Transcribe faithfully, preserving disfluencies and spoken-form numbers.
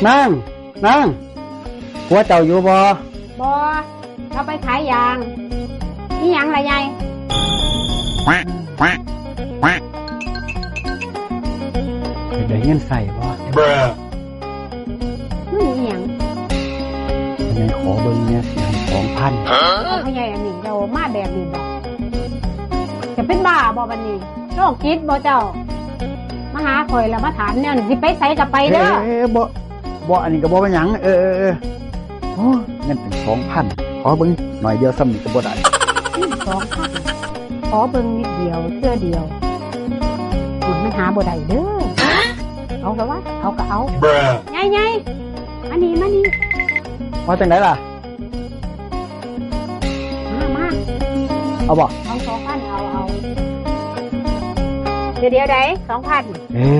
นาง นาง ผัวเจ้าอยู่บ่ บ่ เราไปขายยาง อีหยังล่ะยาย ได้เงินใส่บ่ Bruh มันอีหยัง แม่ขอเบิ่งเนี่ยสิให้สองพัน เอาพ่อใหญ่อันนี้เจ้ามาแบบนี้บ่ จะเป็นบ้าบ่บัดนี้ โรคจิตบ่เจ้า มาหาข่อยแล้วมาถามแนวนี้ สิไปไสก็ไปเด้อ เอ้ย บ่ บ่ อันนี้ก็บ่เป็นหยัง เออ เออ เออ โอ้ เงินเป็นสองพัน ขอเบิ่งหน่อยเดียว ส่ำนี้ก็บ่ได้ อืม สองพัน ขอเบิ่งนิดเดียว เทื่อเดียว มันหาบ่ได้เด้อ เอาละวะ เอาก็เอา Bruh ใหญ่ๆ มานี่ มานี่ ว่าจังไดล่ะ มา มา เอาบ่ เอาสองพัน เอา เอา เดี๋ยวๆ ใด สองพัน เอ้